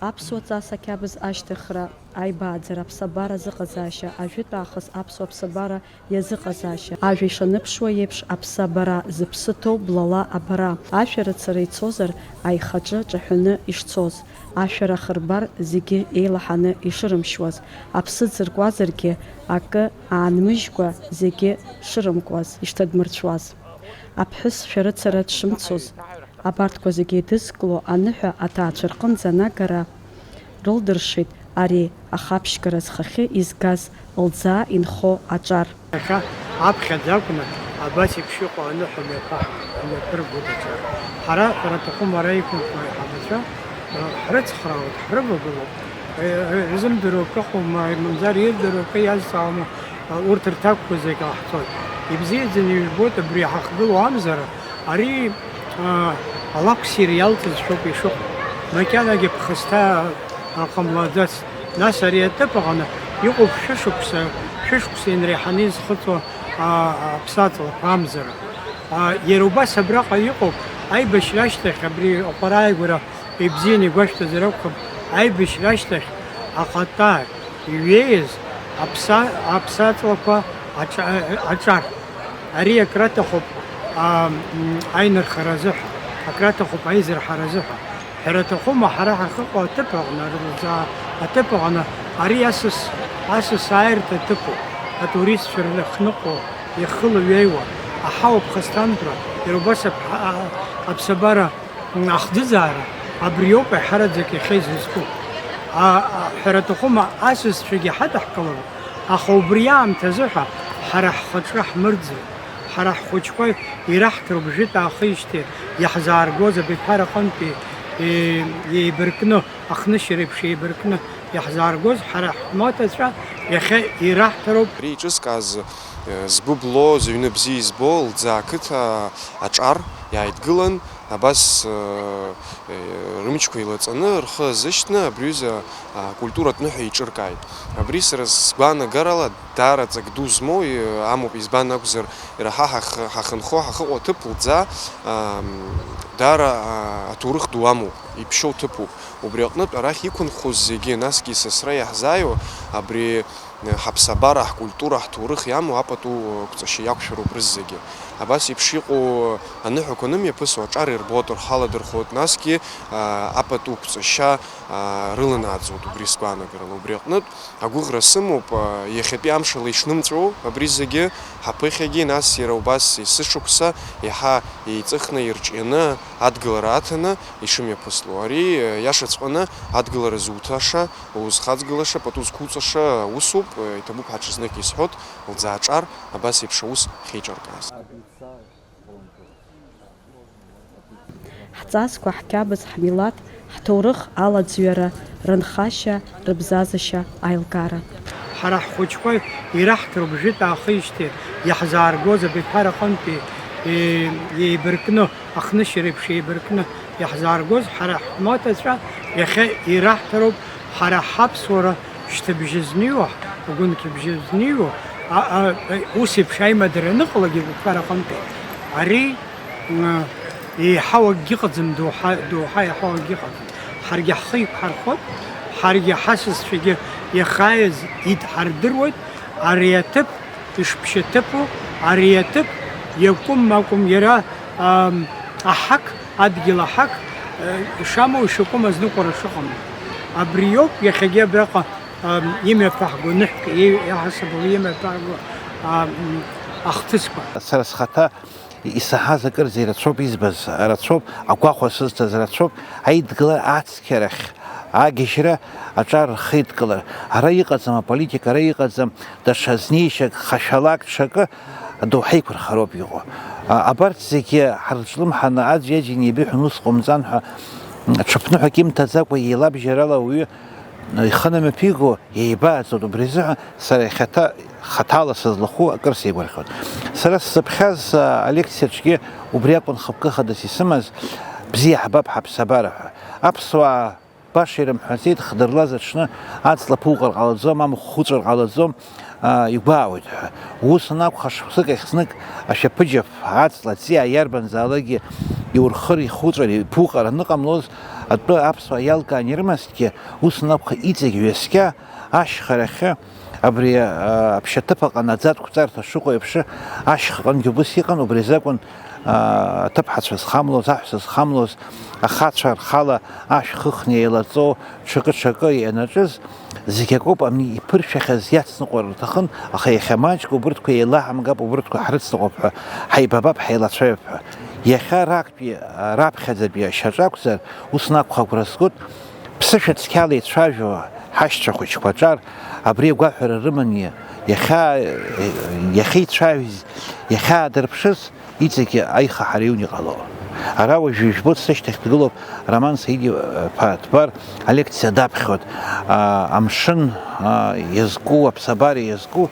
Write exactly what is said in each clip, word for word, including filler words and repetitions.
Аԥсуа ҵас ақьабз ашьҭыхра, аибааӡара, аԥсабара азыҟазаашьа, ажәытә аахыс аԥсуа ԥсабара иазыҟазаашьа. Ажәа ишаныԥшуа еиԥш, аԥсабара зыԥсы ҭоу блала абара. Ашәарыцара ицозар, аихаҿы ҿаҳәаны ишцоз, ашәара ахырбар зегьы еилаҳаны ишырымшьуаз, аԥсы ӡыркуазаргьы акы аанмыжькәа зегьы шырымкуаз, ишҭадмырцәуаз. Аԥҳәыс шәарыцара дшымцоз, абарҭқәа зегьы еидызкыло аныҳәа аҭаацәа рҟынӡа анагара рылдыршеит ари ахаԥшьгара зхахьы изгаз лӡаа инхо аҿар. Иахьа аԥхьаӡа акәны абас еиԥш иҟоу аныҳәа мҩаԥаҳго, амҩаԥыргоит аҿар. Ҳара, ҳара аҭахума ара иқәынхо аиҳабацәа, ҳрыцхраауеит, ҳрывагылоуп. Изымдыруа акы ыҟоума, мамзар ирдыруа акы иазҵаауама, урҭ рҭакқәа зегь ҟаҳҵоит. Ибзиаӡаны ижәбоит абри ҳахгылоу амзара, ари, а, алакә ссир иалҵыз шәоуп ишыҟоу. Макьанагьы ԥхасҭа, а, ҟамлаӡац. Нас ари аҭыԥ аҟны иҟоуп шәышықәса, шәышықәса инреиҳаны изхыҵуа, а, аԥсаҵлақәа амзара. А, иара убас абраҟа иҟоуп, аибашьра ашьҭахь абри аҟәарааигәара ибзианы игәашәҭазар акәхап, аибашьра ашьҭахь аҟата иҩеиз аԥса-, аԥсаҵлақәа аҿа-, аҿар. Ари акраҭахуп, а, м, аинырхара азыҳәа, акраҭахуп аизырҳара азыҳәа. Ҳәара аҭахума, ҳара ҳахьыҟоу аҭыԥ аҟны, рылӡаа аҭыԥ аҟны, ари асас, асас ааирҭа аҭыԥуп, атуристцәа рыхныҟәо, иахылаҩеиуа, аҳауа ԥхасҭантәра, иара убас аԥ-, а-, аԥсабара, м, ахӡыӡаара, абриоуп аиҳараӡак иахьа изызку. А, а, ҳәара аҭахума, асасцәагьы ҳадаҳкылароуп, аха убри аамҭазы ҳәа ҳара ҳхаҿра ҳмырӡит. Ҳара ҳхәыҷқәа ираҳҭароуп, жәытә аахижьҭеи иаҳзааргоз абиԥара аҟынтәи, е, еибаркны, ахнышьареиԥш еибаркны иаҳзааргоз ҳара ҳмаҭацәа иахьа ираҳҭароуп. Ари еиҿызкааз, е, згәы бло, зыҩны бзиа избо, Лӡаа ақыҭа аҿар иааидгылан, абас, е, е, рымчқәа еилаҵаны, рхы азышьҭны, абри аҩыза, а, акультуратә ныҳәа еиҿыркааит. Абри сара сгәаанагарала даара ҵак ду змоу, е, амоуп, избан акәзар, иара ҳа ҳахы-, ҳахынҳәуа ҳахьыҟоу аҭыԥ Лӡаа, ам, даара, а, аҭоурых ду амоуп, иԥшьоу ҭыԥуп. Убри аҟнытә арахь иқәынхоз зегьы, насгьы сасра иаҳзааиуа, абри, э, ҳаԥсабара, ҳкультура, ҳҭоурых иамоу апату, э, қәҵашьа иақәшәароуп рызегьы. Абас еиԥш иҟоу аныҳәақәа анымҩаԥысуа аҿар ирбоит, рхы аладырхәоит, насгьы, а, апату қәҵашьа, а, рыланааӡоит убри сгәаанагарала. Убри аҟнытә агәыӷра сымоуп, а, иахьатәи амшала ишнымҵәо абри зегьы, ҳаԥыхьагьы, нас иара убас есышықәса иаҳа еиҵыхны, ирҿианы, адгылара аҭаны ишымҩаԥысло. Ари, э, иашаҵәҟьаны адгылара зуҭаша, узхаҵгылаша, пату зқәуҵаша усуп, э, иҭабуп ҳаҽазнык исҳәоит, Лӡаа аҿар абас еиԥш аус ахьеиҿаркааз. Ҳҵасқәа, ҳқьабз, ҳмилаҭ, ҳҭоурых алаӡҩара, рынхашьа, рыбзазашьа аилкаара. Ҳара ҳхәыҷқәа ираҳҭароуп, жәытә аахижьҭеи иаҳзааргоз абиԥара аҟынтәи, е, еибаркны, ахнышьареиԥш еибаркны иаҳзааргоз ҳара ҳмаҭацәа иахьа ираҳҭароуп ҳара ҳаԥсуара шьҭыбжьы зныҩуа, агәынқьбжьы зныҩуа, а, а, ус еиԥш аимадара аныҟалак игәыԥхара аҟынтәи. Ари, м, еиҳау акгьы ыҟаӡам, доуҳа, доуҳа еиҳау акгьы ыҟаӡам. Ҳаргьы ҳхы иқәҳархоит, ҳаргьы ҳасасцәагьы иахааиз идҳардыруеит, ари аҭыԥ ишԥшьаҭыԥу, ари аҭыԥ иакәым акәым, иара, ам, аҳақ, адгьыл аҳақ, э, ишамоу, ишакәым азныҟәара шыҟам. Абриоуп иахьагьы абраҟа, ам, имҩаԥаҳго, ныҳәк, и-, иаҳасабала имҩаԥаҳго, ам, ахҭысқәа. Сара схаҭа исаҳаз акырӡа ирацәоуп избаз, рацәоуп агәахәа сызҭаз, рацәоуп аидгыла ацқьарахь агьежьра аҿар рхеидкылар. Ара иҟаӡам аполитика, ара иҟаӡам даҽа знеишьак, хашәалак, ҽакы адоуҳа еиқәырхароуп иҟоу. А, абарҭ зегьы ҳарҿлымҳаны аӡәи-аӡәи неибыҳәан ус ҟоумҵан ҳәа, м, ҽыԥныҳәак имҭаӡакәа еилабжьарала ауаҩы ихы анамҩаԥиго еибааӡоит. Убри азыҳәан сара иахьаҭа-, хаҭала сызлахәу акыр сеигәырӷьоит. Сара сзыԥхьаз, а, алекциаҿгьы убри акәын хықәкы хадас исымаз, бзиа ҳбап ҳаԥсабара ҳәа. Аԥсуаа баша ирымҳәаӡеит, хдырлаз аҽны аҵла ԥуҟар ҟалаӡом, амахә хуҵәар ҟалаӡом, а, игәаауеит ҳәа. Ус анакәха, шықәсык ахь знык ашәаԥыџьаԥ аҵла ҵиаа иарбанзаалакгьы иурхыр, ихуҵәар, иԥуҟар аныҟамлоз, атәы аԥсуаа иалкаан ирымазҭгьы, ус анакәха, иҵегь ҩаскьа ашьхарахьы, абри, а, аԥшьаҭыԥ аҟны аӡатә қәҵарҭа шыҟоу еиԥш, ашьхаҟынгьы убыс иҟан, убри азы акәын, а, аҭыԥҳацәа зхамлоз, аҳәса зхамлоз, ахацәа рхала ашә хыхны еилаҵо, ҽакы-ҽакы ианаҿыз, зегь акоуп, ами, иԥыршәахьаз иацныҟәар рҭахын, аха иахьа маҷк убырҭқәа еилаҳамгап, убырҭқәа ҳрыцныҟәап ҳәа, ҳаибабап, ҳаилацәажәап ҳәа. Иахьа рактәи, раԥхьаӡатәи ашьаҿа акәзар, ус анакәха, агәра згоит, ԥсышәа цқьала ицәажәо ҳашьцәа хәыҷқәа аҿар, абри агәаҳәара рыманы, иахьа, иахьа ицәажәаз, иахьаадырԥшыз, иҵегьы аихаҳара иуны иҟало. Ара уажәы ижәбоит, сышьҭахь дгылоуп Роман Саид-иԥа Ҭбар, алекциа даԥхьоит. А, амшын, а, иазку, аԥсабара иазку,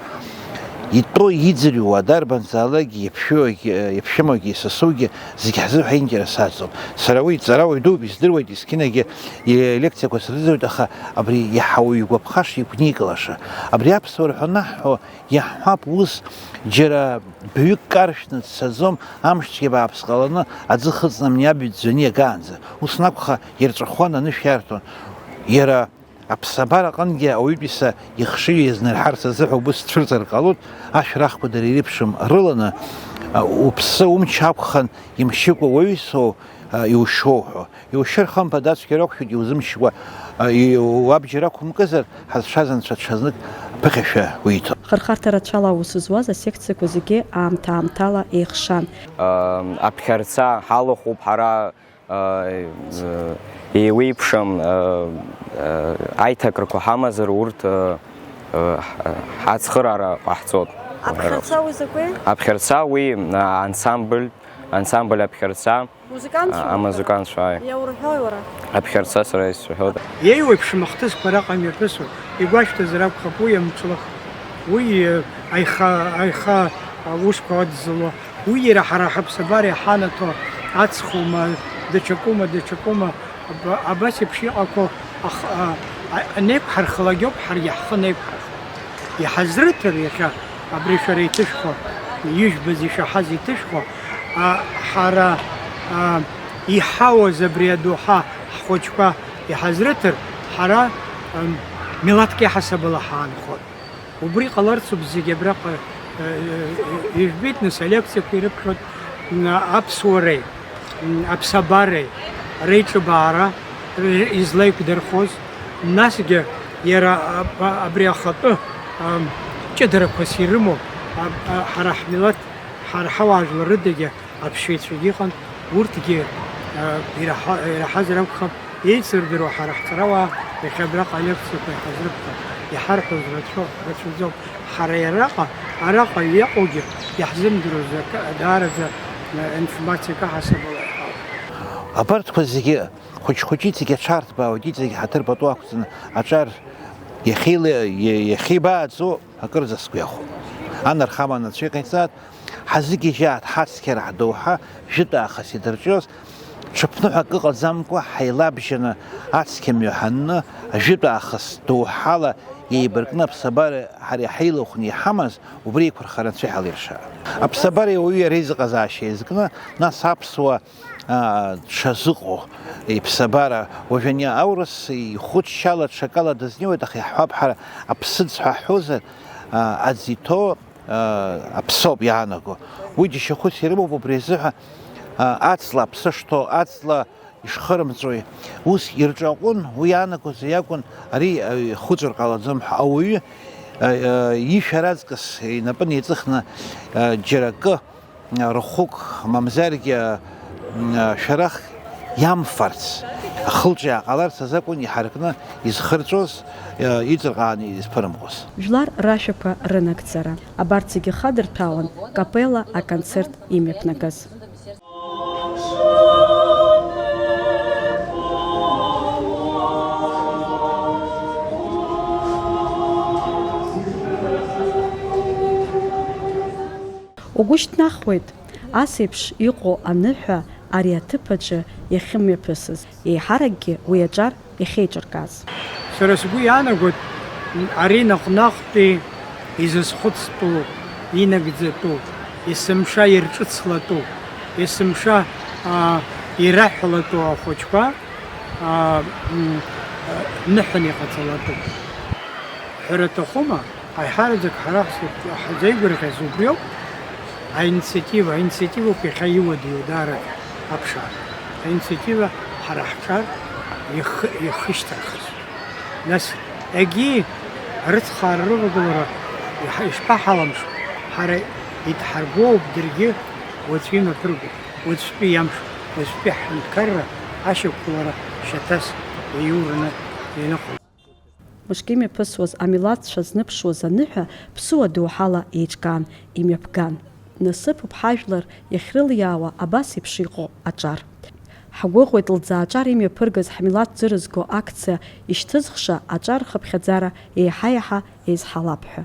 итәоу, иӡырҩуа, дарбанзаалакгьы, иаԥшәымагьы, иаԥшәымагьы, сасугьы, зегь ҳзыҳәа интересаҵоуп. Сара уи ҵарауаҩ дууп, издыруеит, есқьынагьы илекциақәа срыӡуеит, аха абри иаҳа уаҩ игәаԥхаша, игәникылаша. Абри аԥсуара ҳәа анаҳҳәо, иаҳҳәап, ус џьара бҩык каршәны дцаӡом, амшцәгьа бааԥс ҟаланы аӡы хыҵны амни абҩа ӡәӡәаны иагаанӡа. Ус анакәха, ирҵәахуан, анышә иарҭон. Иара аԥсабара аҟынгьы ауаҩытәыҩса ихшыҩ иазнарҳарц азыҳәа убыс дцәырҵыр ҟалоит, ашәарахқәа дара иреиԥшым рыланы, а, уԥсы умч ақәхан, имшьыкәа уаҩсуоу, а, иушьоу ҳәа. Иушьыр, хымԥада, ацәгьара уақәшәоит, иузымшьуа, а, и-, уабџьар ақәымкызар, ҳазшаз анцәа ҽазнык ԥыхьашәа уиҭон. Хырхарҭа рацәала аус зуаз асекциақәа зегьы аамҭа-аамҭала еихшан. Аԥхьарца ҳалахәуп ҳара, еиуеиԥшым, аиҭакрақәа ҳамазар, урҭ ҳацхыраара ҟаҳҵоит. Аԥхьарца уи закәи? Аԥхьарца уи ансамбль, ансамбль аԥхьарца. Музыкантцәа? А, амузыкантцәа, ааи. Иаурҳәои уара? Аԥхьарца сара исҳәоит. Еиуеиԥшым ахҭысқәа араҟа имҩаԥысуеит, игәашәҭазар акәхап, уи амҿлых, уи, э, аиха, аиха, а, усқәа адзыло, уи иара ҳара ҳаԥсабара иҳанаҭо аҵхума, даҽакума, даҽакума, аб-, абас еиԥш иҟақәоу ах-, а, а, анеиқәҳархалак ауп ҳаргьы ҳхы анеиқәҳархо. Иҳазрыҭар иахьа абри шәара иҭышәхо, ижәбаз ишәаҳаз иҭышәхо, а, ҳара, а, иҳауаз абри адоуҳа ҳхәыҷқәа иҳазрыҭар, ҳара, ам, милаҭк иаҳасабала ҳаанхоит. Убри ҟаларцоуп зегьы абраҟа, э, э, ижәбеит, нас, алекциақәа ирыԥхьоит, м, аԥсуареи, м, аԥсабареи реиҿыбаара р-, излаиқәдырхоз, насгьы иара аб-, абри ахатәы, ам, ҷыдарақәас ирымоу, аб-, а, ҳара ҳмилаҭ, ҳара ҳауаажәлар рыдагьы аԥсшьаҩцәагьы ыҟан, урҭгьы, а, ираҳа-, ираҳазар акәхап, еицырдыруа ҳара ҳҵарауаа иахьа абраҟа алекциақәа иҳазрыԥхьо, иҳарҳәоз рацәоуп, рацәаӡоуп. Ҳара араҟа, араҟа иҟоугьы иаҳзымдыруаз акы, даараӡа, а, информациак аҳасабала иҳауп. Абарҭқәа зегьы хәыҷ-хәыҷ иҵегь аҽарҭбаауеит, иҵегь ҳаҭыр пату ақәҵаны аҿар иахьеиле-, иа-, иахьеибааӡо акырӡа сгәы иахәоит. Анархама анацәа иҟаиҵааит, ҳазыгьежьааит ҳацқьара ҳдоуҳа, жәытә аахыс идырҿиоз, ҽыԥныҳәак ыҟаӡамкәа ҳаилабжьаны ацқьамҩа ҳанны, ажәытә аахыс доуҳала еибаркны аԥсабара ҳара иҳаилахәны иҳамаз, убри еиқәырхара анцәа иҳалиршааит. Аԥсабареи ауаҩи иара изыҟазаашьа еизкны, нас аԥсуа аа, дшазыҟоу иԥсабара, уажәы ани аурыс ихәыҷшьала ҽакала дызнеиуеит, аха иаҳҳәап, ҳара аԥсыӡ ҳәа ҳҳәозар, аа, аӡ иҭоу, аа, аԥсоуп иаанаго. Уи џьашьахәыс ирымоуп, убри азыҳәа, аа, аҵла аԥсы шҭоу, аҵла ишхырымҵәои, ус ирҿаҟәын, уи иаанагозар иакәын, ари, аа, ихәыҵәар ҟалаӡом ҳәа. Ауаҩы, аа, аа, ишәара аҵкыс инапы неиҵыхны, аа, џьара акы, рахәык, мамзаргьы, м, шәарах иамфарц, ахылҿиаа ҟаларц азакәын иҳаракны изхырҵәоз, э, иҵырҟааны изԥырымҟоз. Жәлар рашәақәа рынагӡара. Абарҭ зегьы хадырҭәаауан капелла аконцерт имҩаԥнагаз. Угәы шьҭнахуеит, ас еиԥш иҟоу аныҳәа ари аҭыԥ аҿы иахьымҩаԥысыз, еиҳаракгьы уи аҿар иахьеиҿыркааз. Сара сгәы иаанагоит, ари наҟ-наҟтәи изызхәыцтәу, инагӡатәу, есымша ирҿыцлатәу, есымша, аа, Ираҳәалатәу ахәыҷқәа, аа, м, ныҳәан иҟаҵалатәуп. Ҳәара аҭахума, аиҳараӡак ҳара ҳзы-, ҳзеигәырӷьаз убриоуп, аинициатива, аинициативоуп иахьа иуадаҩу даараӡа аԥшаара. Аинициатива ҳара ҳҿар иахы-, иахышьҭырхыз. Нас, егьи, арыцхаара рывагылара иҳа-, ишԥаҳаламшо, ҳара идҳарбоуп даргьы уаҵәы имҩаԥырго, уаҵәтәи иамш, уаҵәтәи ҳҳәынҭқарра ашьақәгылара шьаҭас иаиураны ианыҟоу. Мышкы имҩаԥысуаз амилаҭцәа зныԥшуаз аныҳәа ԥсуа доуҳала еиҿкаан, имҩаԥган. Насыԥуп ҳажәлар иахьрылиаауа абас еиԥш иҟоу аҿар. Ҳгәыӷуеит лӡааҿар имҩаԥыргаз ҳмилаҭ ӡырызго акциа ишьҭызхша аҿар рхыԥхьаӡара еиҳа-еиҳа еизҳалап ҳәа.